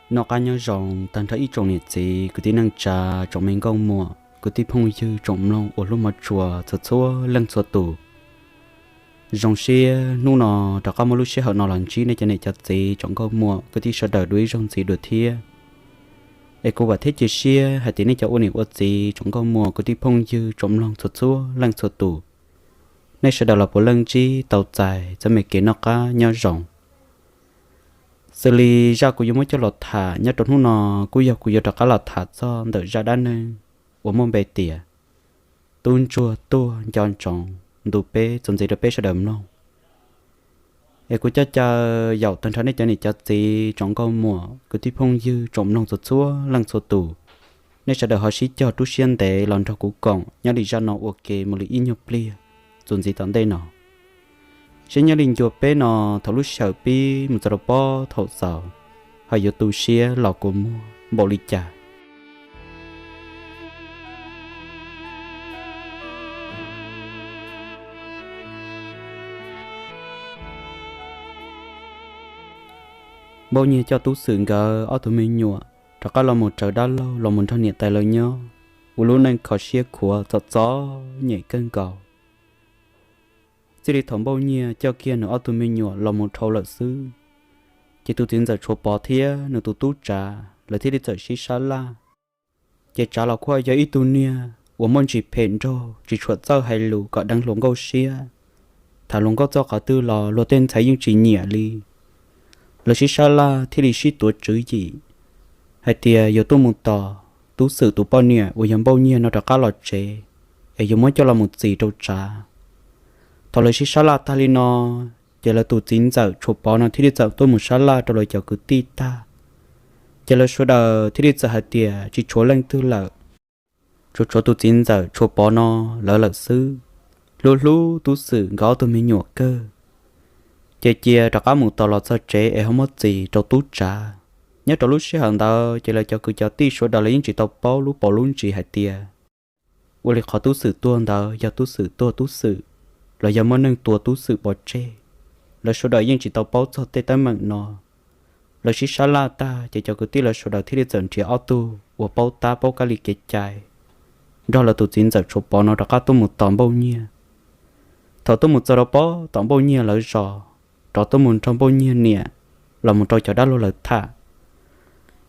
Noj qab nyob zoo tag nrho ib tsoom niam txiv kwv tij neej tsa, tsoom me nkauj muam kwv tij phooj ywg tsoom mloog uas hlub hmov tshua txhua txhua leej txhua tus. Zoo siab hnub no rov qab muaj lub sij hawm no los ntsib nej cov niam cov txiv tsoom nkauj muam kwv tij sawv daws dua ib zaug ntxiv dua thiab. Es kuv vam thiab cia siab hais tias nej cov ua niam ua txiv tsoom nkauj muam kwv tij phooj ywg tsoom mloog txhua txhua leej txhua tus, nej sawv daws los puav leej ntsib tau txais txoj me kev noj qab nyob zoo. Xws li zaj kuv yuav muab coj los tham nyob rau hnub no kuj yog kuv yuav rov qab los tham txog ntawm zaj dab neeg uas muaj npe tias tub ntsuag tuag nco ntsoov ntu peb txuas ntxiv rau peb sawv daws mloog. Es kuv coj caw yaum tag nrho nej cov niam cov txiv tsoom nkauj muam kwv tij phooj ywg tsoom mloog txhua txhua leej txhua tus, nej sawv daws ho sib cog rub siab ntev los nrog kuv koom nyob li zaj no ua ke mus li ib nyuag pliag txuas ntxiv tom ntej no. Seb nyob li ncua peb no, thaum lub sij hawm pib mus txog rau pob thaum xaus, ho yuav tu siab los kua muag npaum li cas. Npauj Nyiag coj Tub Xwm nkawd ob tug me nyuam rov qab los mus raws dab laug los mus nrog niam tais lawv nyob, ua lub neej kho siab khuav txom txom nyem kawg nkaus. Txij li thaum Npauj Nyiag coj kiag nws ob tug me nyuam los mus dhau lawm xwb, ces tus txiv ntxawm Tshuav Pov thiab nws tus tub Tsav lawv thiaj li txawm sib sab laj. Ces Tsav los kuj yog ib tug niag uas muaj ntsis phem nraug, tsis tshua txawj hais lus kom deev hluas nkauj siab. Tham hluas nkauj txog qhov twg los luag tej ntxhais yeej tsis nyiam li. Lawv sib sab laj thiaj li sib tuav tswv yim hais tias yuav tuaj mus tos Tub Xwm tus poj niam uas yog Npauj Nyiag no rov qab los tsev, es yuav muab coj los mus txis rau Tsav. Thaum lawv sib sab laj tag li no, ces lawv tus txiv ntxawm Tshuav Pov no thiaj li txawm tuaj mus sab laj rau lawv cov kwv tij tag. Ces lawv sawv daws thiaj li txawm hais tias tsis tshuav leej twg lawm, tsuas tshuav tus txiv ntxawm Tshuav Pov no lawv lawm xwb. Hlub hlub Tub Xwm nkawd ob tug me nyuam kawg, ces cia rov qab mus tos los txog tsev es ho muab txis rau tub Tsav. Nyob rau lub sij hawm ntawd ces lawv cov kwv cov tij sawv daws los yeej tsis tau paub lub paus lub ntsis hais tias ua li qhov Tub Xwm tuag ntawd yog Tub Xwm tuag Tub Xwm, los yog muaj neeg tua Tub Xwm pov tseg. Lawv sawv daws yeej tsis tau paub txog tej teeb meem no. Lawv sib sab laj tag ces cov kwv tij lawv sawv daws thiaj li txawm nrhiav ob tug uas paub tab paub kab li kev cai nrog lawv tus txiv ntxawm Tshuav Pov no rov qab tuaj mus tos Npauj Nyiag. Thaum tuaj mus txog rau pob tom Npauj Nyiag lawv zos, rov tuaj mus nrog Npauj Nyiag niam los mus rau cov dab laug lawv tham,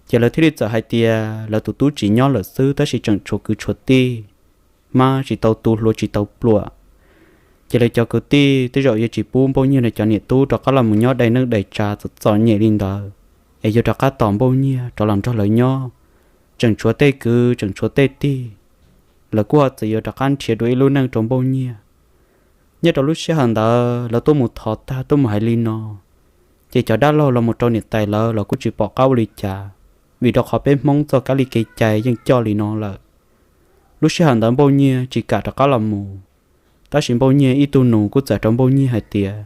ces lawv thiaj li txawm hais tias lawv tus tub tsis nyob lawm xwb tab sis tseem tshuav kwv tshuav tij, hmab tsis tau tu hlua tsis tau pluam. Ces lawv cov kwv tij tej zaum yuav tsis pub Npauj Nyiag no cov niam tub rov qab los mus nyob dai neej dai tsa txom txom nyem li ntawd, es yuav rov qab tos Npauj Nyiag rov los nrog lawv nyob. Tseem tshuav tej kwv tseem tshuav tej tij, lawv kuj ho txawm yuav rov qab nrhiav dua ib lub neej rau Npauj Nyiag. Nyob rau lub sij hawm ntawd lawv tuaj mus thov tag tuaj mus hais li no, ces cov dab laug los mus rau niam tais lawv los kuj tsis pom qab ua li cas, vim rau qhov peb Hmoob txoj kab li kev cai yeej coj li no lawm. Lub sij hawm ntawd Npauj Nyiag tsis kam rov qab los mus, tab sis Npauj Nyiag ib tug nus kuj txawm rau Npauj Nyiag hais tias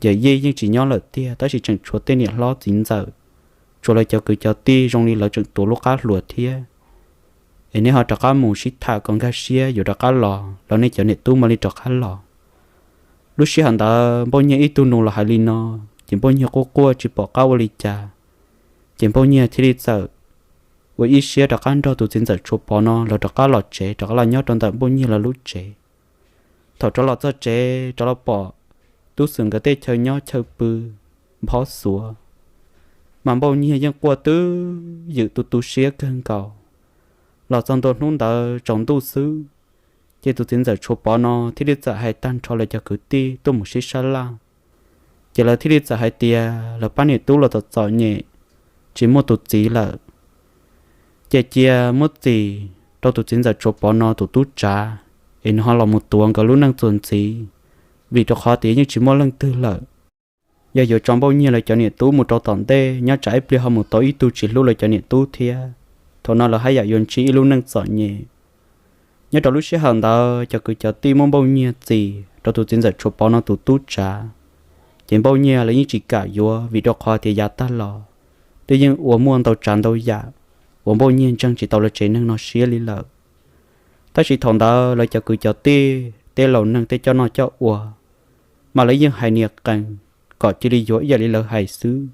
yawm yij yeej tsis nyob lawm tiag tab sis tseem tshuav tej niam hlob txiv ntxawm, tshuav lawv cov kwv cov tij zoo li lawv tseem tuav lub qab hluas thiab. Es neb ho rov qab mus sib tham kom nkag siab yuav rov qab los los nej cov niam tub mam li rov qab los. Lub sij hawm ntawd Npauj Nyiag ib tug nus los hais li no, ces Npauj Nyiag quaj quaj tsis pom qab ua li cas, ces Npauj Nyiag thiaj li txawm ua ib siab rov qab nrog tus txiv ntxawm Tshuav Pov no lawv rov qab los tsev rov qab los nyob rau ntawm Npauj Nyiag lawv lub tsev. Thaum rov los txog tsev rov los pom Tub Xwm nkawd tej chaw nyob chaw pw nphob xuav, mas Npauj Nyiag yeej quaj twb ywm tu tu siab kawg nkaus. Los txog ntua hnub ntawd tsaus ntuj xwb, ces tus txiv ntxawm Tshuav Pov no thiaj li txawm hais tag nrho lawv cov kwv tij tuaj mus sib sab laj. Ces lawv thiaj li txawm hais tias lawv pab niam tub los txom txom nyem, tsis muaj tus txiv lawm, ces cia muab txis rau tus txiv ntxawm Tshuav Pov no tus tub Tsav, es nws ho los mus tuav nkawd lub neej txuas ntxiv, vim rau qhov tias yeej tsis muaj leej twg lawm. Yog yuav tso Npauj Nyiag lawv cov niam tub mus rau tom ntej nyob tsam ib pliag ho mus tau ib tug tsis hlub lawv cov niam tub thiab, thaum no lawv haj yam yuav ntsib ib lub neej txom nyem. Nyob rau lub sij hawm ntawd cov kwv cov tij muab Npauj Nyiag txis rau tus txiv ntxawm Tshuav Pov no tus tub Tsav, ces Npauj Nyiag lawv yeej tsis kam yuav vim rau qhov tias yav tag los twb yeej ua muaj ntau tsav ntau yam uas Npauj Nyiag ntseeg tsis tau lawv tsev neeg no siab li lawm. Tab sis thaum ntawd lawv cov kwv cov tij tej laus neeg tej coj noj coj ua, mas lawv yeej hais nias qees kom cia li yuav ib yam li lawv hais xwb.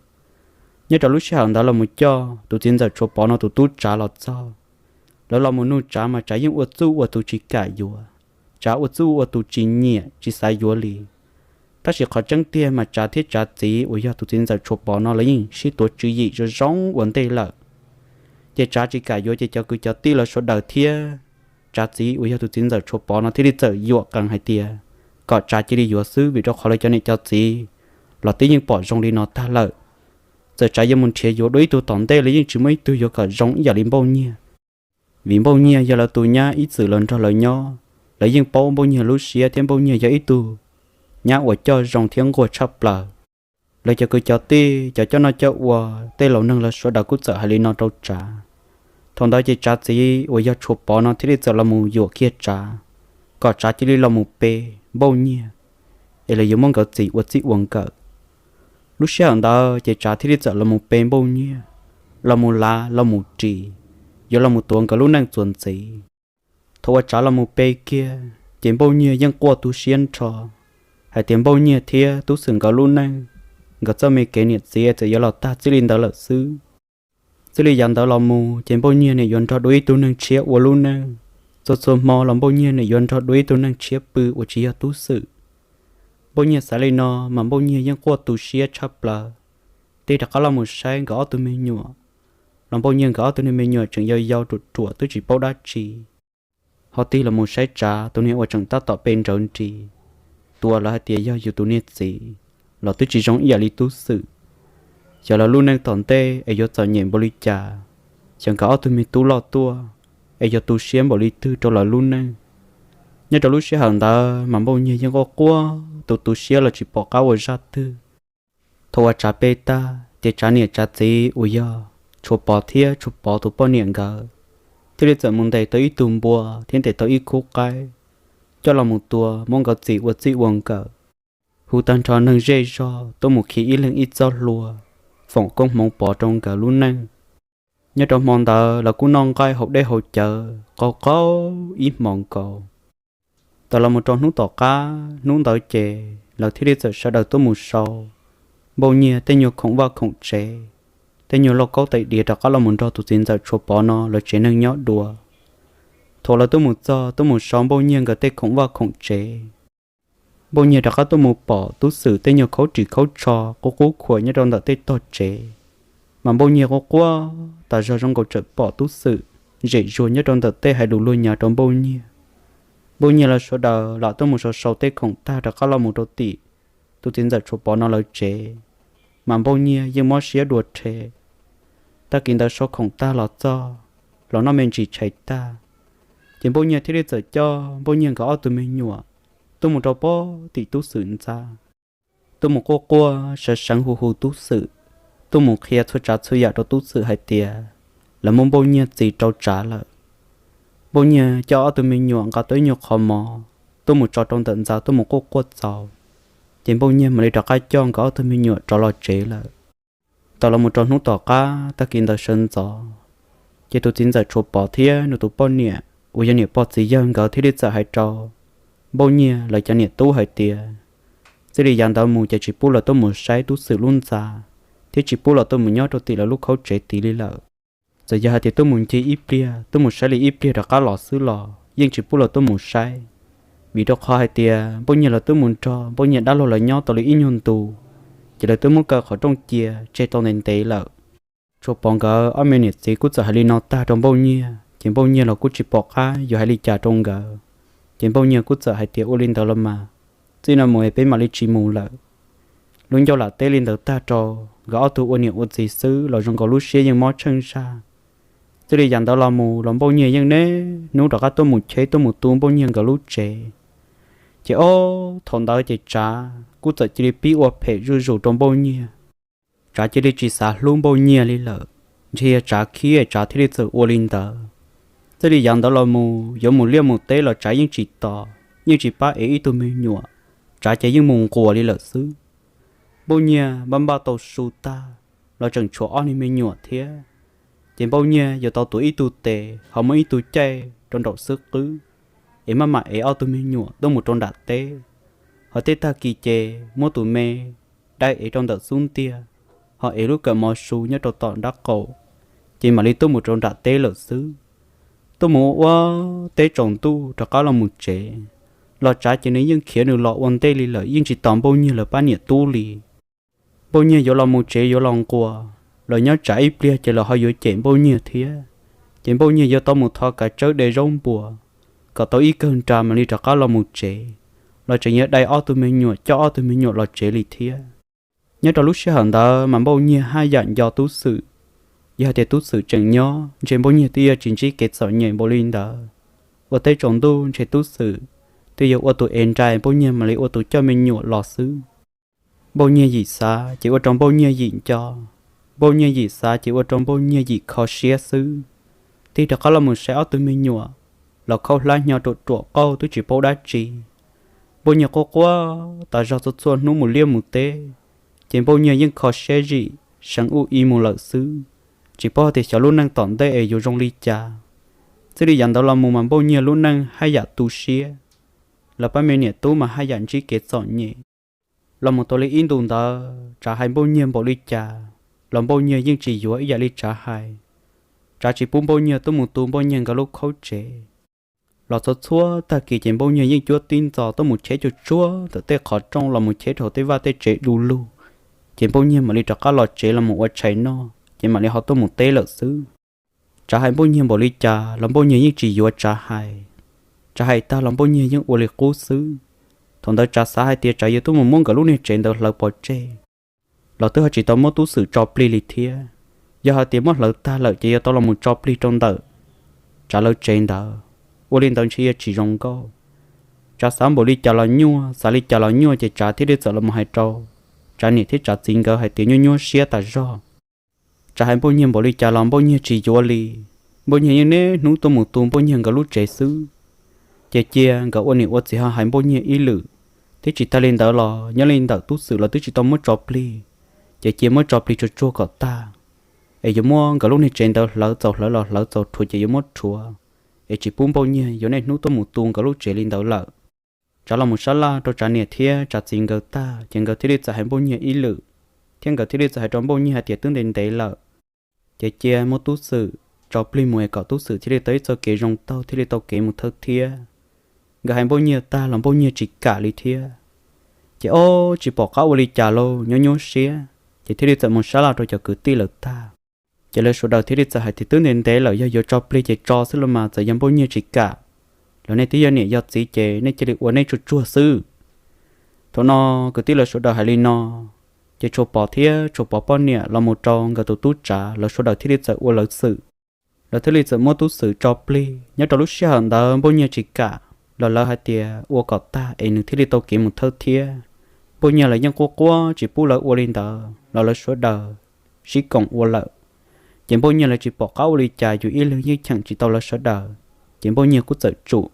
Nyob rau lub sij hawm ntawd los mus coj tus txiv ntxawm Tshuas Pov no tus tub Tsav los txog. Lawv los mus nug Tsav mas Tsav yeej ua txuj ua tus tsis kam yuav. Tsav ua txuj ua tus tsis nyiam tsis xav yuav li. Tab sis qhov tseeb tiag mas Tsav thiab Tsav txiv uas yog tus txiv ntxawm Tshuas Pov no lawv yeej sib tuav tswv yim zoo zoo ua ntej lawm. Ces Tsav tsis kam yuav ces cov kwv cov tij lawv sawv daws thiab Tsav txiv uas yog tus txiv ntxawm Tshuas Pov no thiaj li txawm yuam qees hais tias kom Tsav cia li yuav xwb, vim rau qhov lawv cov niam cov txiv los twb yeej pom zoo li no tag lawm. Txawm Tsav yuav mus nrhiav yuav dua ib tug tom ntej los yeej tsis muaj ib tug yuav kom zoo ib yam li Npauj Nyiag. Vim Npauj Nyiag yog lawv tus nyab ib txwm los nrog lawv nyob, lawv yeej paub Npauj Nyiag lub siab thiab Npauj Nyiag yog ib tug nyab uas coj zoo thiab nquag tshaj plaws. Lawv cov kwv cov tij, cov coj noj coj ua, tej laus neeg lawv sawv daws kuj txawm hais li no rau Tsav. Thaum ntawd ces Tsav txiv uas yog Tshuas Pov no thiaj li txawm los mus yuam kiag Tsav, kom Tsav cia li los mus pe Npauj Nyiag, es lawv yuav muab nkawd txis ua txij ua nkawm. Lub sij hawm ntawd ces Tsav thiaj li txawm los mus pe Npauj Nyiag, los mus lav los mus ris, yuav los mus tuav nkawd lub neej txuas ntxiv. Thaum uas Tsav los mus pe kiag ces Npauj Nyiag yeej quaj tu siab nrho, hais tias Npauj Nyiag thiab Tub Xwm nkawd lub neej, nkawd txoj me kev niam txiv txawm yuav los tag txij li ntawd lawm xwb. Txij li yav ntawd los mus ces Npauj Nyiag nim yuav nrog dua ib tug neeg tshiab ua lub neej. Txhua txhua hmo los Npauj Nyiag nim yuav nrog dua ib tug neeg tshiab pw uas tsis yog Tub Xwm. Npauj Nyiag xav li no mas Npauj Nyiag yeej quaj tu siab tshaj plaws. Tig rov qab los mus saib nkawd ob tug me nyuam, los Npauj Nyiag nkawd ob tug niag me nyuam tseem yau yau ruam ruam twb tsis paub dab tsi. Ho tig los mus saib Tsav tus niag uas tseem tab tom pe nrawv nris, tus uas lawv hais tias yog yus tus niag txiv, los twb tsis zoo ib yam li Tub Xwm. Xyov lawv lub neej tom ntej es yuav txom nyem npaum li cas, xyov nkawd ob tug me tub loj tuaj es yuav tu siab npaum li twg rau lawv lub neej. Nyob rau lub sij hawm ntawd mas Npauj Nyiag yeej quaj quaj tu tu siab los tsis pom qab ua zaj twg. Thaum uas Tsav pe tag ces Tsav niam Tsav txiv uas yog Tshuas Pov thiab Tshuas Pov tus poj niam nkawd thiaj li txawm mus ntes tau ib tug npua thiab ntes tau ib khub qaib, coj los mus tua muab nkawd txis ua txij ua nkawm. Hu tag nrho neeg zej zog tuaj mus khi ib leeg ib txoj hlua, foom koob hmoov pov rau nkawd lub neej. Nyob rau hmo ntawd lawv kuj noj nqaij haus dej haus cawv qaug qaug ib hmos nkaus. Tau los mus rau hnub tom qab hnub ntawd ces lawv thiaj li txawm sawv daws tuaj mus sau Npauj Nyiag tej nyuag khoom vaj khoom tsev, tej nyuag lauj kaub tais diav rov qab los mus nrog tus txiv ntxawm Tshuas Pov no lawv tsev neeg nyob dua. Thaum lawv tuaj mus txog tuaj mus sau Npauj Nyiag nkawd tej khoom vaj khoom tsev, Npauj Nyiag rov qab tuaj mus pom Tub Xwm tej nyuag khaub ris khaub tsho qub qub khuam nyob rau ntawm tej tog tsev. Mas Npauj Nyiag quaj quaj tas zog zoo nkaus tseem pom Tub Xwm zem zuag nyob rau ntawm tej hais lus luag nyav rau Npauj Nyiag. Npauj Nyiag lawv sawv daws lam tuaj mus sau sau tej khoom tag rov qab los mus rau tim tus txiv ntxawm Tshuas Pov no lawv tsev, mas Npauj Nyiag yeej mob siab dua rhe. Tag kis ntawd sau khoom tag los txog, los noj me ntsis tshais tag, ces Npauj Nyiag thiaj li txawm coj Npauj Nyiag nkawd ob tug me nyuam tuaj mus rau pog tim Tub Xwm ntxa, tuaj mus quaj quaj seev seev hu hu Tub Xwm, tuaj mus qhia txhua tsav txhua yam rau Tub Xwm hais tias lawv muab Npauj Nyiag txis rau Tsav lawm. Npauj Nyiag coj ob tug me nyuam nqa tau ib nyuag qhov mov tuaj mus tso rau ntawm ntxa tuaj mus quaj quaj txaus, ces Npauj Nyiag mam li rov qab coj nkawd ob tug me nyuam rov los tsev lawm. Tau los mus rau hnub tom qab tag kis ntawd sawv ntxov, ces tus txiv ntxawm Tshuas Pov thiab nws tus poj niam uas yog niam pog txiv yawg nkawd thiaj li txawm hais rau Npauj Nyiag lawv cov niam tub hais tias txij li yav ntawd mus ces tsis pub lawv tuaj mus saib Tub Xwm lub ntxa, thiab tsis pub lawv tuaj mus nyob rau tim lawv lub khaub tsev tid li lawm. Txawm yog hais tias tuaj mus ncig ib pliag, tuaj mus saib li ib pliag rov qab los xwb los yeej tsis pub lawv tuaj mus saib, vim rau qhov hais tias Npauj Nyiag lawv twb mus nrog Npauj Nyiag dab laug lawv nyob tau li ib nyuag ntu, ces lawv twb muab kaw qhov rooj cia tseg tau ntev ntev lawm. Tshuas Pov nkawd ob me niam txiv kuj txawm hais li no tag rau Npauj Nyiag, ces Npauj Nyiag los kuj tsis pom qab yuav hais li cas rau nkawd. Ces Npauj Nyiag kuj txawm hais tias ua li ntawd los mas, txij no mus es peb mam li tsis mus lawm. Lub ncauj lam teb li ntawd tag rau nkawd ob tug ua niam ua txiv xwb los zoo nkaus lub siab yeej mob tsheej zaj. Txij li yav ntawd los mus los Npauj Nyiag yeej niaj hnub rov qab tuaj mus cheb tuaj mus tu Npauj Nyiag nkawd lub tsev. Ces ob thaum ntawd ces Tsav kuj txawm cia li pib ua phem zuj zus rau Npauj Nyiag. Tsav cia li tsis xav hlub Npauj Nyiag li lawm, ntshe yog Tsav khib Tsav thiaj li txawm ua li ntawd. Txij li yav ntawd los mus yuav mus liaj mus teb los Tsav yeej tsis tos, yeej tsis pab ev ib tug me nyuam, Tsav ces yeej mus nquas li lawm xwb. Npauj Nyiag npaj npaj tau su tag los tseem tshuav ob niag me nyuam thiab. Ces Npauj Nyiag yuav tau tuav ib tug tes ho muab ib tug caij rau nraum xub qwb, es maj mam ev ob tug me nyuam tuaj mus rau nram teb. Ho tej tag kis ces muab tus me dai ev rau ntawm xub ntiag, ho ev lub kawm mos su nyob rau tom nrab qaum, ces mam li tuaj mus rau nram teb lawm xwb. Tuaj mus ua ua teb tsaus ntuj rov qab los mus tsev. Los Tsav ces nws yeej khiav nws los ua ntej li lawm, yeej tsis tos Npauj Nyiag lawv pab niam tub li. Npauj Nyiag yuav los mus tsev yuav los nquas, los nyob tsam ib pliag ces lawv ho yuav cem Npauj Nyiag thiab. Ces Npauj Nyiag yuav tau mus thov kav tsawb de zaub npua, kom tau ib kawg nra mam li rov qab los mus tsev, los tseem yuav dai ob tug me nyuam coj ob tug me nyuam los tsev li thiab. Nyob rau lub sij hawm ntawd mas Npauj Nyiag haj yam nco Tub Xwm. Yog hais tias Tub Xwm tseem nyob ntshe Npauj Nyiag twb yuav tsis ntsib kev txom nyem npaum li ntawd. Ua teb tsaus ntuj ntshe Tub Xwm twb yuav ua tus ev nraim Npauj Nyiag mam li ua tus coj me nyuam los xwb. Npauj Nyiag yim xav ces ua rau Npauj Nyiag yim nco, Npauj Nyiag yim xav ces ua rau Npauj Nyiag yim kho siab xwb. Tig rov qab los mus saib ob tug me nyuam, los khaub hlab hnyo ruam ruam qauj twb tsis paub dab tsi. Npauj Nyiag quaj quaj tas zog txhua txhua hnub mus liaj mus teb, ces Npauj Nyiag yeej kho siab zim seev ub ib mus lawm xwb, tsis paub tias xyov lub neej tom ntej es yuav zoo li cas. Txij li yav ntawd los mus mas Npauj Nyiag lub neej haj yam tu siab, lawv pab me niam tub mas haj yam ntsib kev txom nyem. Los mus tau li ib ntus ntawd Tsav hais Npauj Nyiag npaum li cas los Npauj Nyiag yeej tsis yuav ib yam li Tsav hais. Tsav tsis pub Npauj Nyiag tuaj mus tu Npauj Nyiag nkawd lub khaub tsev. Los txhua txhua tag kis ces Npauj Nyiag yeej cuab tib ntxov tuaj mus cheb tsuag tsuag ntawm tej qhov rooj los mus cheb rau tej vaj tej tsev du lug, ces Npauj Nyiag mam li rov qab los tsev los mus ua tshais noj ces mam li ho tuaj mus teb lawm xwb. Tsav hais Npauj Nyiag npaum li cas los Npauj Nyiag yeej tsis yuav Tsav hais. Tsav hais tag los Npauj Nyiag yeej ua li qub xwb. Thaum ntawd Tsav xav hais tias Tsav yuav tuaj mus muab nkawd lub niag tsev ntawd hlawv pov tseg, los twb ho tsis tau muab Tub Xwm tso plig li thiab. Yog hais tias muab hlawv tag lawm ces yuav tau los mus tso plig rau ntawm Tsav lawv tsev ntawd, ua li ntawd ntshe yuav tsis zoo nkauj. Tsav xav npaum li cas los nyuaj, xav li cas los nyuaj ces Tsav thiaj li txawm los mus hais rau Tsav niam thiab Tsav txiv nkawd hais tias nyuaj nyuaj siab tas zog. Tsav hais Npauj Nyiag npaum li cas los Npauj Nyiag tsis yuav li. Npauj Nyiag yeej niaj hnub tuaj mus tu Npauj Nyiag nkawd lub tsev xwb. Ces cia nkawd ua niam ua txiv ho hais Npauj Nyiag ib lwm, thiab tsis tag li ntawd los nyob li ntawm Tub Xwm los twb tsis tau muab tso plig, ces cia muab tso plig tsuag tsuag kom tag, es yuav muab nkawd lub niag tsev ntawd hlawv txaus hlawv los hlawv txaus rhuav ces yuav muab rhuav, es tsis pub Npauj Nyiag yuav niaj hnub tuaj mus tu nkawd lub tsev li ntawd lawm. Tsav los mus sab laj rau Tsav niam thiab Tsav txiv nkawd tag ces nkawd thiaj li txawm hais Npauj Nyiag ib lwm, thiab nkawd thiaj li txawm hais rau Npauj Nyiag hais tias twb ntev ntev lawm, ces cia muab Tub Xwm tso plig mus es kom Tub Xwm thiaj li tau ib txoj kev zoo taug thiaj li tau kev mus thawj thiab. Nkawd hais Npauj Nyiag tag los Npauj Nyiag tsis kam li thiab. Ces ob tsis pom qab ua li cas lauj, nyuaj nyuaj siab, ces thiaj li txawm mus sab laj rau cov kwv tij lawm tag. Ces lawv sawv daws thiaj li txawm hais tias twb ntev ntev lawm, yog yuav tso plig ces tso xwb los mas, txawm yog Npauj Nyiag tsis kam los nej twb yog niam yog txiv ces nej cia li ua nej tsuag tsuag xwb. Thaum no kwv tij lawv sawv daws hais li no, ces Tshuas Pov thiab Tshuas Pov poj niam los mus rau nkawd tus tub Tsav, lawv sawv daws thiaj li txawm ua lawv xwm. Lawv thiaj li txawm muab Tub Xwm tso plig. Nyob rau lub sij hawm ntawd Npauj Nyiag tsis kam los lawv hais tias ua kom tag es nws thiaj li tau kev mus thawj thiab. Npauj Nyiag lawv yeej quaj quaj tsis pub lawv ua li ntawd los lawv sawv daws sib koom ua lawm. Ces Npauj Nyiag lawv tsis pom qab ua li cas, yus ib leeg yeej cheem tsis tau lawv sawv daws, ces Npauj Nyiag kuj txawm tsum.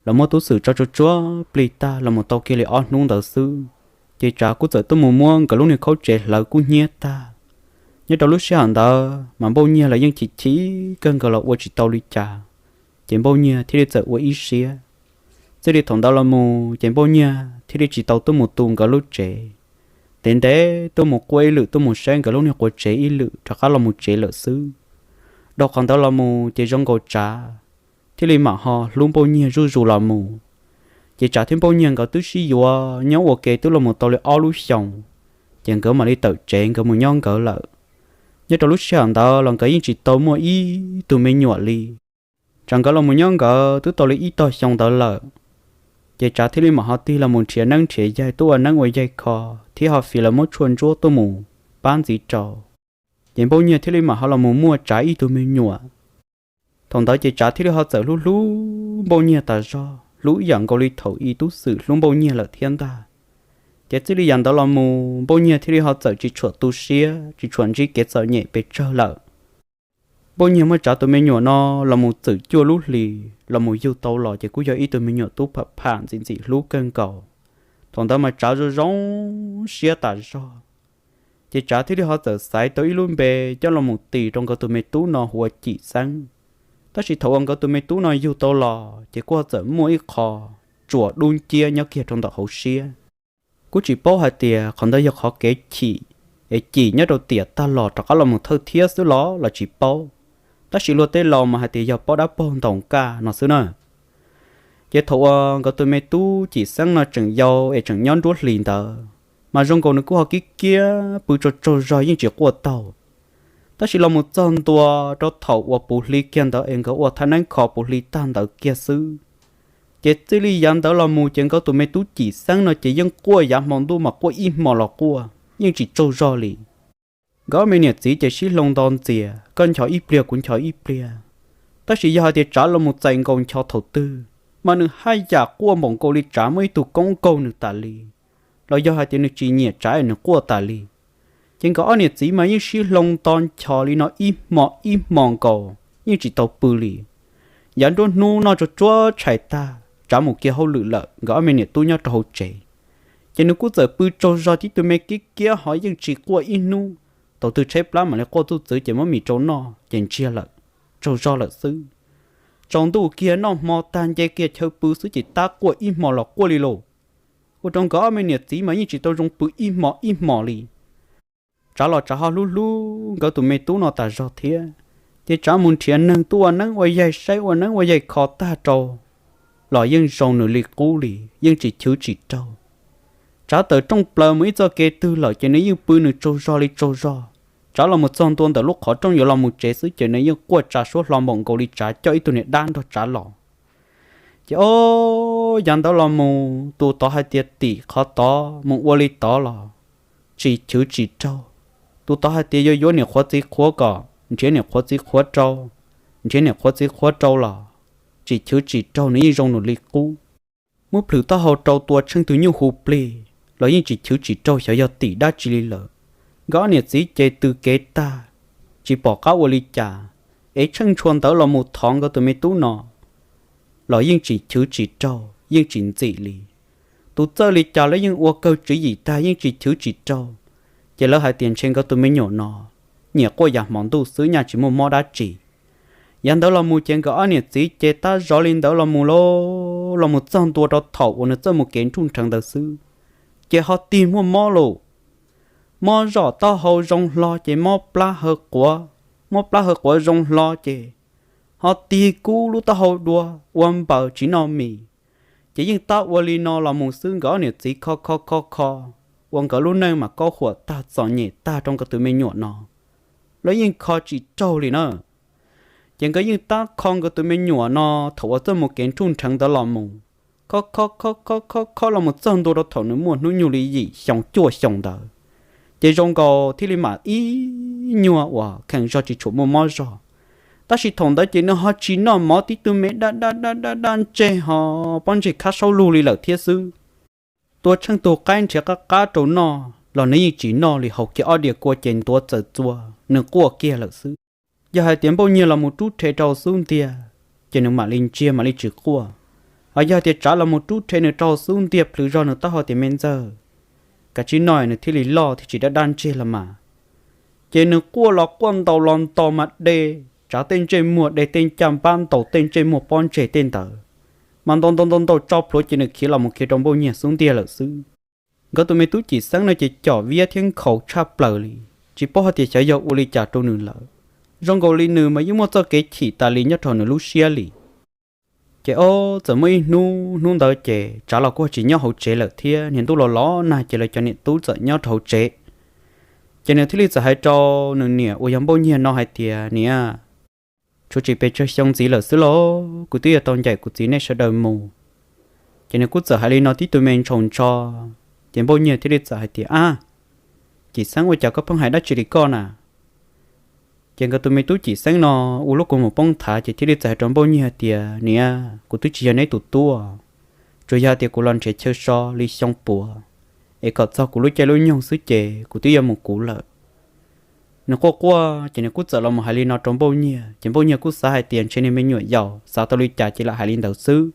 Lawv muab Tub Xwm tso tsuag tsuag plig tag los mus tau kiag li ob hnub ntawd xwb, ces Tsav kuj txawm tuaj mus muab nkawd lub niag khaub tsev hlawv kub hnyiab tag. Nyob rau lub sij hawm ntawd mas Npauj Nyiag lawv yeej chim chim kawg nkaus los ua tsis tau li cas, ces Npauj Nyiag thiaj li txawm ua ib siab. Txij li thaum ntawd los mus ces Npauj Nyiag thiaj li tsis tau tuaj mus tu nkawd lub tsev. Ntev ntev tuaj mus quaj ib lwm, tuaj mus saib nkawd lub niag quav tsev ib lwm rov qab los mus tsev lawm xwb. Dhau qhov ntawd los mus ces zoo nkaus Tsav thiaj li mam ho hlub Npauj Nyiag zuj zus los mus. Ces Tsav thiab Npauj Nyiag nkawd twb sib yuav nyob ua ke twb los mus tau li ob lub xyoos, ces nkawd mam li tawm tsev nkawd mus nyob nkawd lawm. Nyob rau lub sij hawm ntawd los nkawd yeej tsis tau muaj ib tug me nyuam li. Tsav nkawd los mus nyob nkawd twb tau li ib tog xyoo ntawd lawm, ces Tsav thiaj li mam ho tig los mus nrhiav neeb nrhiav yaig tuaj ua neeb ua yaig kho, thiab ho fiv lawv muab tshuaj ntsuab tuaj mus pab ntxiv rau. Ces Npauj Nyiag thiaj li mam ho los mus muaj Tsav ib tug me nyuam. Thaum ntawd ces Tsav thiaj li ho txawm hlub hlub Npauj Nyiag tas zog, hlub ib yam nkaus li thaum ub Tub Xwm hlub Npauj Nyiag lawm thiab ntag. Ces txij li yam ntawd los mus Npauj Nyiag thiaj li ho txawm tsis tshua tu siab, tsis tshua ntsib kev txom nyem pes tsawg lawm. Npauj Nyiag muaj Tsav tus me nyuam no los mus txwm cuaj lub hlis los mus yug tau los ces kuj yog ib tug me nyuam tub pham pham ntxim ntxim hlub kawg nkaus. Thaum ntawd mas Tsav zoo zoo siab tas zog. Ces Tsav thiaj li ho txawm xaiv tau ib lub npe coj los mus tis rau nkawd tus me tub no hu ua Cim Xeeb. Tab sis thaum uas nkawd tus me tub no yug tau los ces kuj ho txawm muaj ib qho tsuas dub nciab nyob kiag rau ntawm hauv siab. Kuj tsis paub hais tias qhov ntawd yog qhov kev chim es cim nyob rau tiam tag los rov qab los mus thawj thiab xwb los los tsis paub. Tab sis luag tej laus mas hais tias yog paub dab paug ntaus nkaj no xwb na. Ces thaum uas nkawd tus me tub Cim Xeeb no tseem yau es tseem nyob nruab hlis ntawd, mas zoo nkaus nws kuj ho kiab kiab pw tsaug tsaug zog yeej tsis quaj taug. Tab sis los mus txog ntua rau thaum uas puv hli kiag ntawd es nkawd ua thaj neeb kho puv hli tag ntawd kiag xwb, ces txij li yav ntawd los mus ces nkawd tus me tub Cim Xeeb no ces yeej quaj yav hmo ntuj mas quaj ib hmo los quaj yeej tsis tsaug zog li. Nkawd ob me niam txiv ces sib hloov nto ntxias, koj nchos ib pliag kuv nchos ib pliag. Tab sis yog hais tias tsav los mus txais nkaus nchos thaum twg, mas nws haj yam quaj npaum nkaus li tsav muaj ib tug koob nkaug nws tas li, los yog hais tias nws tsis nyiam tsav es nws quaj tas li. Ces nkawd ob niam txiv mas yeej sib hloov nto nchos li no ib hmo ib hmo nkaus yeej tsis tau pw li. Yav nruab hnub noj tsuag tsuag tshais tag, tsav mus kiag hauj lwm lawm, nkawd ob me niam tub nyob rau hauv tsev. Ces nws kuj txawm pw tsaug zog tib tug me kiab kiab ho yeej tsis quaj ib hnub. Thaum twg tshaib plab mam li quaj txuj txwv ces muab mis rau noj ces ntsiag lawm, tsaug zog lawm xwb. Tsaus ntuj kiag noj hmo tag nce kiag chaw pw xwb ces tab quaj ib hmo los quaj li lauj. Ua rau nkawd ob me niam txiv mas yeej tsis tau zoo pw ib hmo ib hmo li. Tsav los tsav ho hlub hlub nkawd tus me tub no tas zog thiab, ces tsav mus nrhiav neeg tuaj ua neeb ua yaig saib ua neeb ua yaig kho tag rau los yeej zoo nws li qub li, yeej tsis chwv tsis raug. Tsav tawm rooj plaws mus ib txoj kev twg lawm ces nws yeej pw nws tsaug zog li tsaug zog. Tsav los mus txog ntua ntawm lub qhov rooj yuav los mus tsev xwb ces nws yeej quaj tsa suab hlo npaum nkaus li tsav coj ib tug niag dab nrog tsav los. Ces o, yav ntawd los mus tus tod hais tias tim qhov tod mus ua li tod los tsis chwv tsis raug. Tus tod hais tias yuav yuav niam qhuav txiv qhuav kom nrhiav niam qhuav txiv qhuav rau, nrhiav niam qhuav txiv qhuav rau los tsis chwv tsis raug, nws yeej zoo nws li qub. Muab plhws taub hau rau tua tsheej tug nyuj hu plig los yeej tsis chwv tsis raug xyov yog tim dab tsi li lawm. Nkawd ob niam txiv ces tws kev tag, tsis pom qab ua li cas, es tsheej tshua ntawd los mus thov nkawd tus me tub no los yeej tsis chwv tsis raug yeej tsis ntxim li. Tus txawj li cas lawv yeej ua kawg tswv yim tag yeej tsis chwv tsis raug. Ces lawv hais tias ntshe nkawd tus me nyuam no nyiam quaj yav hmo ntuj xwb nyaj tsis muaj mob dab tsi. Yav ntawd los mus ces nkawd ob niam txiv ces tab zov li ntawd los mus lauj, los mus txog ntua rau thaum uas nws txawj mus kev nruj nrheev ntawd xwb, ces ho tig muaj mob lauj. Mob zom taub hau zoo hlo ces mob plab haw quav, mob plab haw quav zoo hlo ces ho tig kub lub taub hau dua ua npaws tsis noj mis. Ces yeej tab ua li no los mus xwb nkawd ob niam txiv kho kho kho kho, ua nkawd lub neej mas kaub huam tag txom nyem tag rau nkawd tus me nyuam no, lawv yeej kho tsis raug li na. Ces nkawd yeej tab kho nkawd tus me nyuam no thaum uas txawj mus kev nruj nrheev ntawd los mus, kho kho kho kho kho kho los mus txog ntua rau thaum nws muaj hnub nyoog li yim xyoo cuaj xyoo ntawd, ces zoo nkaus thiaj li mam ib nyuag uas kheem zog tsis tshua muaj mob zog. Tab sis thaum ntawd ces nws ho tsis noj mov, tib tug me daj daj daj daj daj ntseg ho pob ntseg khab saub lug li lawm thiab xwb. Tua tsheej tug qaib nrhiav qab qab rau noj los nws yeej tsis noj li, haus kiag ob diav kua ces ntuav txawm txua, nws quaj kiag lawm xwb. Yog hais tias Npauj Nyiag los mus rub rhe rau xub ntiag, ces nws mam li ntsiag mam li tsis quaj. Ho yog tias Tsav los mus rub rhe nws rau xub ntiag plhws zog nws taub hau tias me ntxawg, kav tsij noj nws thiaj li loj thiaj tsis daj daj ntseg los mas. Ces nws quaj los quaj ntaus los ntaus mas de Tsav tej ntsej muag, de tej ncaj npab ntaus tej ntsej muag pob ntseg tej ntawd, mas ntaus ntaus ntaus ntaus tso plhuav ces nws khiav los mus khiav rau Npauj Nyiag xub ntiag lawm xwb. Nkawd tus me tub Cim Xeeb no ces com viab thiab nkhaus tshaj plaws li, tsis paub hais tias xyov yog ua li cas rau nws lawm. Zoo nkaus li nws mas yeej muaj txoj kev chim tas li nyob rau nws lub siab li. Ces ob txawm muaj ib hnub, hnub ntawd ces Tsav los kuj tsis nyob hauv tsev lawm thiab, niag ntuj los los nag ces lawv cov niam tub txawm nyob rau hauv tsev. Ces nws thiaj li txawm hais rau nws niam uas yog Npauj Nyiag no hais tias, niam, tshuav tsis pes tsawg xyoo ntxiv lawm xwb lauj, kuv twb yuav tau ncaim kuv txiv nej sawv daws mus. Ces nws kuj txawm hais li no tib tug me ntshaus ntsho, ces Npauj Nyiag thiaj li txawm hais tias, ab, Cim Xeeb, ua cas koj pheej hais dab tsi li koj na? Ces nkawd tus me tub Cim Xeeb no ua lub kua muag poob thav ces thiaj li txawm hais rau Npauj Nyiag hais tias, niam, kuv twb tsis yog neb tus tub, tsuas yog hais tias kuv los nrhiav chaw so li xyoo puav, es kom txog kuv lub caij lub nyoog xwb ces kuv twb yuav mus kuv lawm. Nws quaj quaj ces nws kuj txawm los mus hais li no rau Npauj Nyiag, ces Npauj Nyiag kuj xav hais tias ntshe niag me nyuam yaus xav tau li cas ces lam hais li ntawd xwb.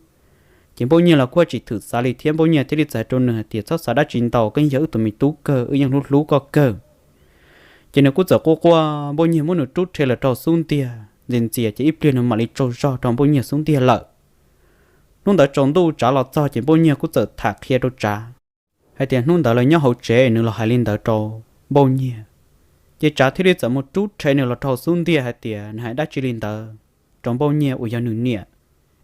Ces Npauj Nyiag los kuj tsis thwm xav li thiab, Npauj Nyiag thiaj li txawm hais rau nws hais tias, txhob xav dab tsi ntau, koj yeej yog wb tus me tub kawg, wb yeej hlub hlub koj kawg. Ces nws kuj txawm quaj quaj, Npauj Nyiag muab nws rub rhe los rau xub ntiag ntxias ntxias, ces ib pliag nws mam li tsaug zog rau Npauj Nyiag xub ntiag lawm. Hnub ntawd tsaus ntuj Tsav los txog ces Npauj Nyiag kuj txawm tham qhia rau Tsav hais tias hnub ntawd lawv nyob hauv tsev nws los hais li ntawd rau Npauj Nyiag. Ces Tsav thiaj li txawm mus rub rhe nws los rau hauv xub ntiag hais tias nws hais dab tsi li ntawd rau Npauj Nyiag uas yog nws niam,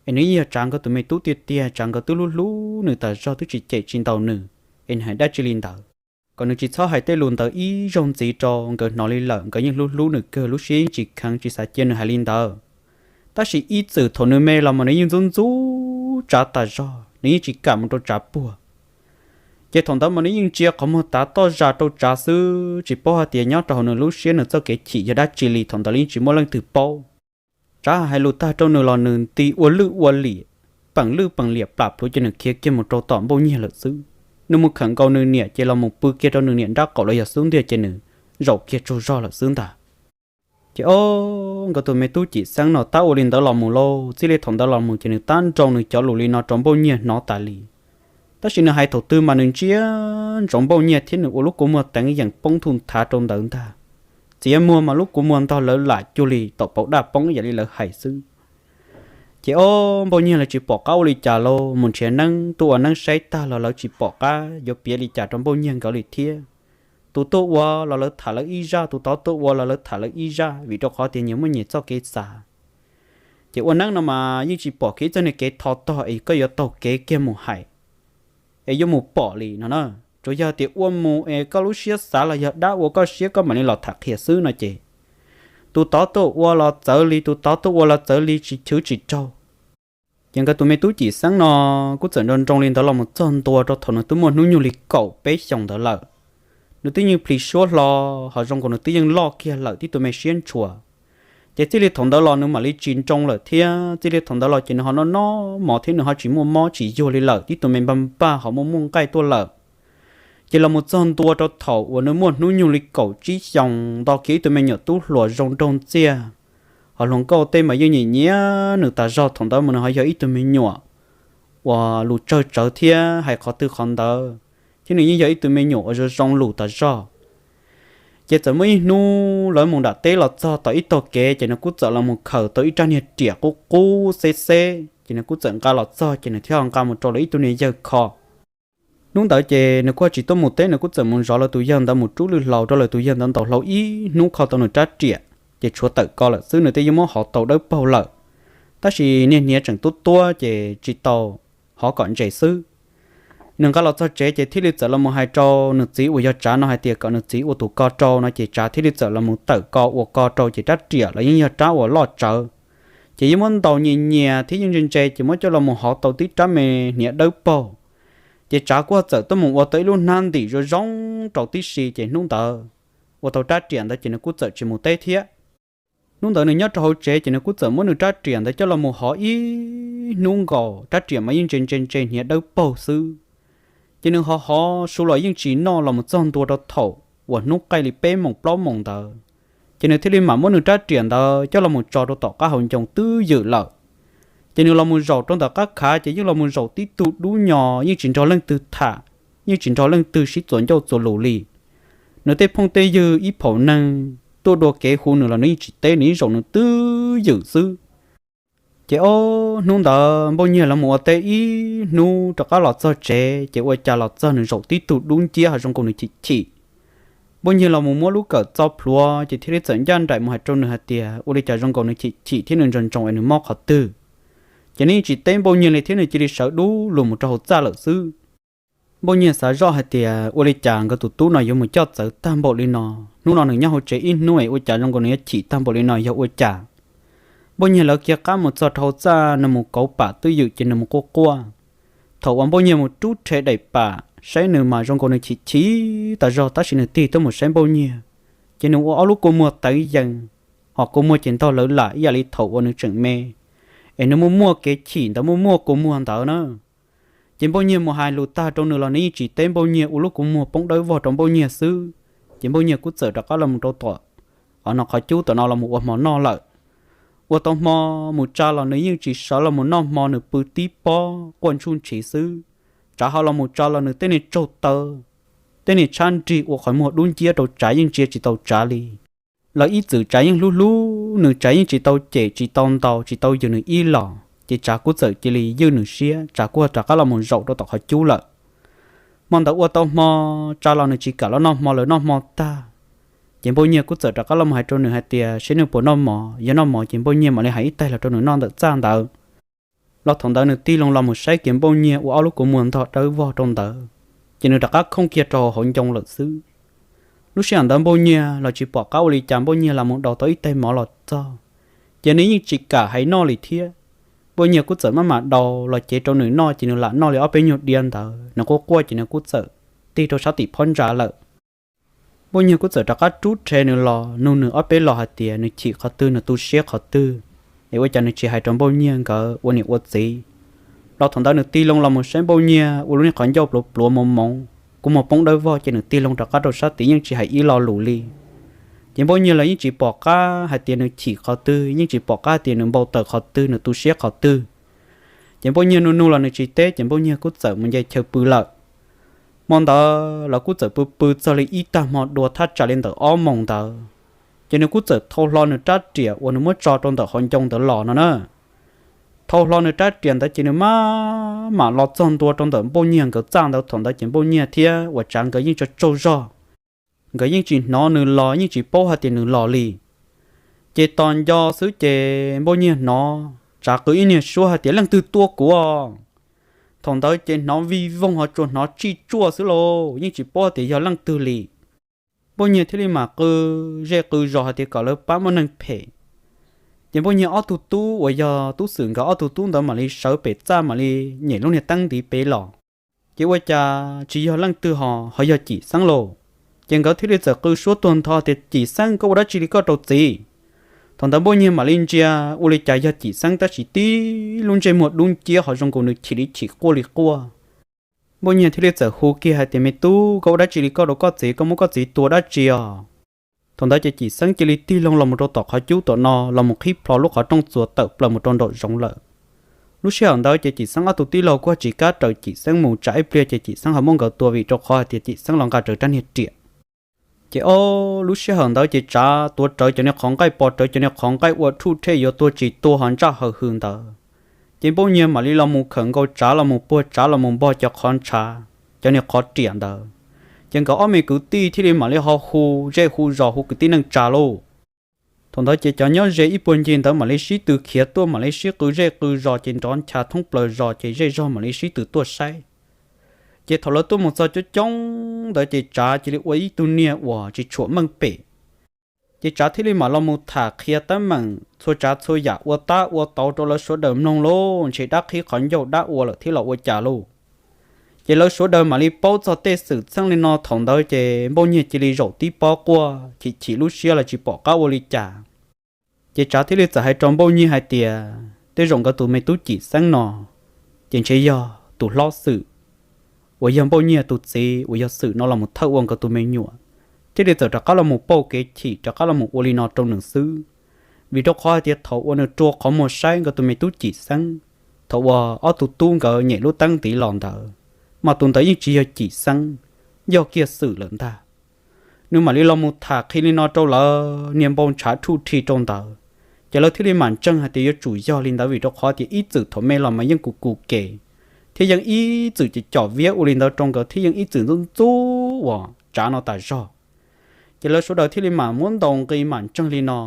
es nws yeej yog Tsav nkawd tus me tub tiag tiag, Tsav nkawd twb hlub hlub nws tas zog twb tsis cem tsis ntaus nws, es nws hais dab tsi li ntawd. Kom nws tsis txhob hais tej lus ntawd ib zaug ntxiv rau nkawd hnov li lawm, nkawd yeej hlub hlub nws kawg, lub siab yeej tsis kheev tsis xav cia nws hais li ntawd. Tab sis ib txwm thaum nws me los mas nws yeej ntxub ntxub Tsav tas zog, nws yeej tsis kam mus rau Tsav puag. Ces thaum ntawd mas nws yeej ntsia qhov muag tav toj zas rau Tsav xwb, tsis paub hais tias nyob rau hauv nws lub siab nws txoj kev chim yog dab tsi li, thaum ntawd los yeej tsis muaj leej twg paub. Tsav hais lus tag rau nws los nws nti ua lwj ua liam, peem lwj peem liam plam plhuav ces nws khiav kiag mus rau tom Npauj Nyiag lawm xwb. Nws mus khawm nkaus nws niam ces los mus pw kiag rau nws niam nrab qaum los yog xub ntiag ces nws zaum kiag tsaug zog lawm xwb ntag. Ces ob nkawd tus me tub Cim Xeeb no tab ua li ntawd los mus lauj, txij li thaum ntawd los mus ces nws tab nroo nws cov lus li no rau Npauj Nyiag hnov tas li. Tab sis nws hais thaum twg mas nws ntsia ntsoov Npauj Nyiag thiab nws ua lub kua muag teev yeem poob ntuj nthav rau ntawd ntag. Txiav muag mas lub kua muag ntog lawv lam cuag li taum pauv daj poob ib yam li lawv hais xwb. Ces ob Npauj Nyiag lawv tsis pom qab ua li cas lauj, mus nrhiav neeb tuaj ua neeb saib tag los lawv tsis pom qab yuav piav li cas rau Npauj Nyiag nkawd li thiab. Tus tuaj ua los lawv tham lawv ib zaj, tus tod tuaj ua los lawv tham lawv ib zaj, vim rau qhov tias nyias muaj nyias txoj kev xav. Ces ua neeb no mas yeej tsis pom kiag ib txoj niag kev tho tog es koj yuav taug kev kiag mus hais es yuav mus pom li no na. Tsuas yog tias ua mus es koj lub siab xav los yog dab ua koj siab koj mam li los tham qhia xwb no ces tus tod tuaj ua los txawv li, tus tod tuaj ua los txawv li, tsis chwv tsis raug. Ces nkawd tus me tub Cim Xeeb no kuj txawm nroo nroo li ntawd los mus txog ntua rau thaum nws twb muaj hnub nyoog li kaum peb xyoos ntawd lawm. Nws twb yeej plhis suab hlo, ho zoo nkaus nws twb yeej loj kiag lawm tib tug me siab ntshua. Ces txij li thaum ntawd los nws mam li tsis nroo lawm thiab, txij li thaum ntawd los ces nws ho noj noj mov thiab nws ho tsis muaj mob tsis yuag li lawm, tib tug me npaj npaj ho muaj muaj nqaij tuaj lawm. Ces los mus txog ntua rau thaum uas nws muaj hnub nyoog li kaum tsib xyoos nto kiag ib tug me nyuam tub hluas zoo nraug ntxiag, ho hluas nkauj tej mas yeej nyiam nyiam nws tas zog, thaum ntawd mas nws ho yog ib tug me nyuam uas lus tsawg tsawv thiab hais qhov twg qhov ntawd, thiab nws yeej yog ib tug me nyuam uas zoo zoo lus tas zog. Ces txawm muaj ib hnub lawv mus nram teb los txog tom ib tog kev ces nws kuj txawm los mus khaws tau ib rab niag riam qub qub xeb xeb, ces nws kuj txawm nqa los txog ces nws thiaj nqa mus rau lawv ib tug niag yawg kho. Hnub ntawd ces nws kuj tsis tuaj mus teb, nws kuj txawm mus zov lawv tus yawg ntawd mus rub lwj hlau rau lawv tus yawg ntawd ntaus hlau ib hnub kho tau nws rab riam, ces tshuav tawm ko lawm xwb, nws thiaj yuav muab hov tau dawb paug lawm. Tab sis niag hniav tseem tuab tuab ces tsis tau hov kom ntses xwb. Nws nqa los txog tsev ces thiaj li txawm los mus hais rau nws txiv uas yog Tsav no hais tias kom nws txiv ua tus ko rau no ces Tsav thiaj li txawm los mus tawm ko ua ko rau ces rab riam los yeej yog rab uas loj tsawv, ces yeej muab ntaus nyias nyias thiab yeej ntse ntse ces muab coj los mus hov tau tib rab me hniav dawb paug. Ces Tsav kuj txawm tuaj mus ua tau ib lub hnab ntim zoo zoo rau tib si ces hnub ntawd ua tau rab riam ntawd ces nws kuj txawm tsis mus teb thiab. Hnub ntawd nws nyob rau hauv tsev ces nws kuj txawm muab nws rab riam ntawd coj los mus hov ib hnub nkaus, rab riam mas yeej ntse ntse ntse hniav dawb paug xwb. Ces nws hov hov su los yeej tsis noj los mus txog ntua rau thaum uas hnub qaij li peb moos plaub moos ntawd, ces nws thiaj li mam muab nws rab riam ntawd coj los mus tso rau tom qab hauv ncoo twb ywm lawm. Ces nws los mus zaum rau ntawm qab khav ces yeej los mus zaum tib tug dub nyo, yeej tsis nrog leej twg tham, yeej tsis nrog leej twg sib txuas ncauj txuas lus li. Nws tej phooj tej ywg ib phaum neeg tuaj dua kev hu nws los nws yeej tsis teb, nws yeej zaum nws twb ywm xwb. Ces ob hnub ntawd Npauj Nyiag lawv mus ua teb ib hnub rov qab los txog tsev ces ua cas los txog nws zaum tib tug dub nciab ho zoo nkaus nws chim chim. Npauj Nyiag los mus muab lub kawm txo plhuav ces thiaj li txawm ncaj nraim mus hais rau nws hais tias ua li cas zoo nkaus nws chim chim thiab nws ntsoov ntsoov es nws mob qhov twg. Ces nws yeej tsis teb Npauj Nyiag li thiab nws cia li sawv dub lug mus rau hauv txaj lawm xwb. Npauj Nyiag xav zoj hais tias ua li cas nkawd tus tub no yuav mus coj txawv tag npaum li no, hnub no nws nyob hauv tsev ib hnub es ua cas zoo nkaus nws yuav chim tag npaum li no yog ua cas. Npauj Nyiag lawv kiag qab mus txog rau hauv txaj, nws mus kauv pam twj ywm ces nws mus quaj quaj. Thaum uas Npauj Nyiag mus rub rhe daim pam saib nws mas zoo nkaus nws chim chim tas zog, tab sis nws tig tuaj mus saib Npauj Nyiag, ces nws ua ob lub kua muag teev yees, ho kua muag ces ntog lawv lam ib yam li thaum uas nws tseem me, es nws muaj muaj kev chim ntawd, muaj muaj kua muag ntawd na. Ces Npauj Nyiag mus hais lus tag rau nws los nws yeej tsis teb Npauj Nyiag, ua lub kua muag poob dawb vog rau Npauj Nyiag xwb. Ces Npauj Nyiag kuj txawm rov qab los mus rau tom qhov no qhov cub tom no los mus ua hmo noj lawm. Ua tau hmo mus tsa los nws yeej tsis sawv los mus noj hmo, nws pw tib pob quaj ntsuj ntshiv xwb. Tsav ho los mus tsa los nws tej niag tsaug taw, tej niag tshab nrig ua qhov muag dub nciab rau Tsav yeej ntsia tsis tau Tsav li. Lawv ib txwm Tsav yeej hlub hlub nws, Tsav yeej tsis tau cem tsis tau ntaus tsis tau yws nws ib los, ces Tsav kuj txawm cia li ywj nws siab, Tsav kuj rov qab los mus zaum rau tom qhov cub lawm. Hmo ntawd ua tau hmo, tsav los nws tsis kam los noj hmo lawm, noj hmo tag, ces Npauj Nyiag kuj txawm rov qab los mus hais rau nws hais tias seb nws puas noj mov, yog noj mov ces Npauj Nyiag mam li hais ib taig los rau nws noj ntawm txaj ntawd. Los thaum ntawd nws tig loo los mus saib kiag Npauj Nyiag ua ob lub kua muag ntog dawb vog rau ntawd, ces nws rov qab khooj kiag rau hauv ncoo lawm xwb. Lub sij hawm ntawd Npauj Nyiag los tsis pom qab ua li cas, Npauj Nyiag los mus daus tau ib taig mov los txog, ces nws yeej tsis kam hais noj li thiab. Npauj Nyiag kuj txawm maj mam daus los cev rau nws noj, ces nws lam noj li ob peb nyuag diav ntawd, nws quaj quaj ces nws kuj txawm tig rau sab tim phab ntsa lawm. Npauj Nyiag kuj txawm rov qab rub rhe nws los nug nws ob peb los hais tias nws chim qhov twg, nws tu siab qhov twg, es ua cas nws tsis hais rau Npauj Nyiag nkawd ua niam ua txiv. Los thaum ntawd nws tig loo los mus saib Npauj Nyiag ua lub niag qhov ncauj pluav pluav moov moov, kua muag poob dawb vog, ces nws tig loo rov qab rau sab tid yeej tsis hais ib lo lus li. Ces Npauj Nyiag los yeej tsis pom qab hais tias nws chim qhov twg, yeej tsis pom qab hais tias nws npau taws qhov twg, nws tu siab qhov twg. Ces Npauj Nyiag nug nug los nws tsis teb, ces Npauj Nyiag kuj txawm mus nce chaw pw lawm. Hmo ntawd los kuj txawm pw pw txog li ib tag hmo dua thaj tsam li ntawm ob moos ntawd, ces nws kuj txawm thau hlo nws rab riam uas nws muab tso rau ntawm hauv ncoo ntawd los no na. Thau hlo nws rab riam ntawd ces nws maj mam los txog ntua rau ntawm Npauj Nyiag nkawd txaj ntawd. Thaum ntawd ces Npauj Nyiag thiab uas Tsav nkawd yeej tsaug tsaug zog, nkawd yeej tsis hnov nws los, yeej tsis paub hais tias nws los li. Ces tos nco xwb ces Npauj Nyiag hnov Tsav qw ib niag suab hais tias leej twg tua kuv. Thaum ntawd ces hnov vij voog ho tsuas hnov tsij tsuaj xwb lauj, yeej tsis paub tias yog leej twg li. Npauj Nyiag thiaj li mam qw zej qw zos hais tias kom lawv pab muaj neeg phem. Ces Npauj Nyiag ob tug tub uas yog Tub Xwm nkawd ob tug tub ntawd mam li sawv pem txaj mam li nyem lub niag teeb ntiv pem los. Ces ua cas tsis yog leej twg ho, ho yog Cim Xeeb lauj. Ces nkawd thiaj li txawm qw suab tuag ntho tias Cim Xeeb, koj ua dab tsi li koj rau txiv? Thaum ntawd Npauj Nyiag mam li ntsia ua li cas yog Cim Xeeb tab sis tib lub ntsej muag dub nciab ho zoo nkaus nws chim li chim quaj li quaj. Npauj Nyiag thiaj li txawm hu kiag hais tias me tub, koj ua dab tsi li koj rau koj txiv, koj muab koj txiv tua dab tsi os? Thaum ntawd ces Cim Xeeb cia li tig loo los mus rau tom qhov cub tom no los mus qhib plho lub qhov rooj txuas tawm plaws mus rau nraum zoov lawm. Lub sij hawm ntawd ces Cim Xeeb ob tug tij laug kuj tsis kam raws Cim Xeeb mus, tsam ib pliag ces Cim Xeeb ho muab nkawd tua vim rau qhov hais tias Cim Xeeb los nqa rawv rab niag riam. Ces ob lub sij hawm ntawd ces Tsav tuav rawv cov niag qhov nqaij, pos rawv cov niag qhov nqaij ua rhuj rhej yuav tua tsis tua ho ntsaj haws hws ntawd. Ces Npauj Nyiag mam li los mus khawm nkaus Tsav los mus puag Tsav los mus npog cov qhov ntshav, cov niag qhov riam ntawd. Ces nkawd ob me kwv tij thiaj li mam li ho hu zej hu zos hu kwv tij neej tsa lauj. Thaum ntawd ces cov nyob ze ib puag ncig ntawd mam li sib tw khiav tuaj mam li sib qw zej qw zos ces nrov ncha thoob plaws zos ces zej zog mam li sib tw tuaj saib. Ces thaum lawv tuaj mus txog coob coob ntawd ces Tsav cia li ua ib tug niag uas tsis tshuam meej pem. Ces Tsav thiaj li mam los mus tham qhia teeb meem txhua tsav txhua yam ua tab ua tauv rau lawv sawv daws mloog lauj, ntshe dab qhib qhov ncauj dab ua lawm thiab los ua cas lauj. Ces lawv sawv daws mam li paub txog tej xwm txheej li no. Thaum ntawd ces Npauj Nyiag cia li zaum tib pob quaj chim chim lub siab los tsis pom qab ua li cas. Ces Tsav thiaj li txawm hais rau Npauj Nyiag hais tias tej zaum nkawd tus me tub Cim Xeeb no ces ntshe yog tus hlob Xwm uas yog Npauj Nyiag tus txiv uas yog Xwm no los mus thawj ua nkawd tus me nyuam, thiaj li txawm rov qab los mus pauj kev chim rov qab los mus ua li no rau nws xwb. Vim rau qhov hais tias thaum uas nws rua qhov muag saib nkawd tus me tub Cim Xeeb, thaum uas ob tug tub nkawd nyem lub teeb ntiv los ntawd, mas tus ntawd yeej tsis yog Cim Xeeb, yog kiag Xwm lawm ntag. Nws mam li los mus tham qhia li no rau lawv, niag npau ntshav rhuj rhi rau ntawd. Ces lawv thiaj li mam ntseeg hais tias yuav tsum yog li ntawd vim rau qhov tias ib txwm thaum me los mas yeej kuv kuv kev, thiab yeej ib txwm ces com viab ua li ntawd rau nkawd thiab yeej ib txwm ntxub ntxub uas Tsav no tas zog. Ces lawv sawv daws thiaj li mam muab ntaus nqi mam ntseeg li no.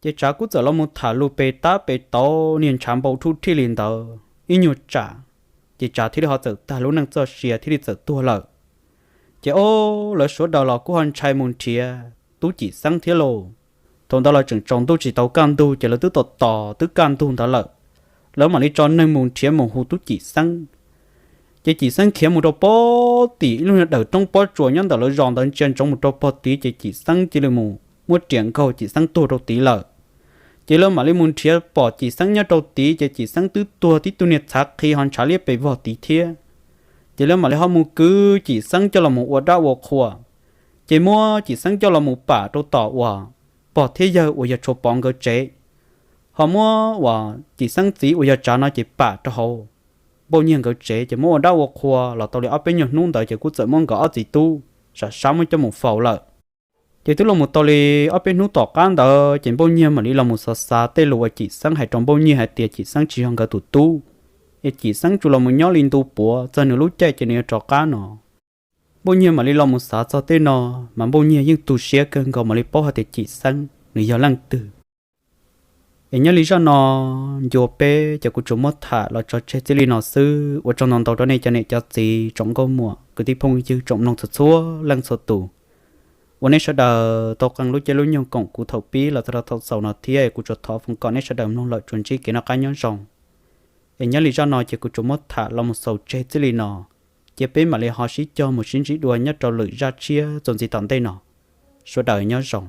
Ces Tsav kuj txawm los mus tham lus pes tab pes tauv niag ntshav npau rhuj rhij li ntawd ib nyuag tsam, ces Tsav thiaj li ho txawm tag lub neej txoj sia thiaj li txawm tuag lawm. Ces ob lawv sawv daws los kuj ho ntshai mus nrhiav tub Cim Xeeb thiab lauj. Thaum ntawd los tseem tsaus ntuj tsis tau kaj ntug ces lawv twb tos tos twb kaj ntug ntawd lawm, lawv mam li tso neeg mus nrhiav mus hu tub Cim Xeeb. Ces Cim Xeeb khiav mus rau pob tim ib lub niag dawm roob pob tsuas nyob ntawm lawv zos ntawd ntsia ntsoov mus rau pob tid, ces Cim Xeeb cia li mus muab riam nkaug Cim Xeeb tuag rau tid lawm. Ces lawv mam li mus nrhiav pom Cim Xeeb nyob rau tid, ces Cim Xeeb twb tuag tib tug niag txhav qhi ho ntshav liab pes vog tid thiab. Ces lawv mam li ho mus kwv Cim Xeeb coj los mus ua dab ua qhua. Ces muab Cim Xeeb coj los mus pam rau tom uas pog thiab yawg uas yog Tshuav Pov nkawd tsev, ho muab uas Cim Xeeb txiv uas yog Tsav no ces pam rau hauv Npauj Nyiag nkawd tsev, ces muab ua dab ua qhua los tau li ob peb nyuag hnub ntawd ces kuj txawm muab nkawd ob txiv tub sab sab muab coj mus faus lawm. Ces twb los mus tau li ob peb hnub tom qab ntawd ces Npauj Nyiag mam li los mus xav xav tej lus uas Cim Xeeb hais rau Npauj Nyiag hais tias Cim Xeeb tsis yog nkawd tus tub, es Cim Xeeb tsuas los mus nyob li ntu puav, txog nws lub caij ces nws yuav rov qab no. Npuj Nyiag mam li los mus xav txog tej no, mas Npuj Nyiag yeej tu siab kawg nkaus mam li paub hais tias Cim Xeeb nws yog leej twg. Es nyob li zaj no, ncua peb ces kuv tsuas muab tham los tso tseg txij li no xwb. Ua tsaug ntau ntau rau nej cov niam cov txiv tsoom nkauj muam kwv tij phooj ywg tsoom mloog txhua txhua leej txhua tus uas nej sawv daws tau qee lub caij lub nyoog koom kuv thaum pib los txog rau thaum xaus no thiab. Kuv tsuas thov foom kom nej sawv daws mloog lawm tsuas ntsib kev noj qab nyob zoo. Es nyob li zaj no ces kuv tsuas muab tham los mus xaus tseg txij li no, cia peb mam li ho sib cog mus sib ntsib dua nyob rau lwm zaj tshiab txuas ntxiv tom ntej no. Sawv daws nyob zoo.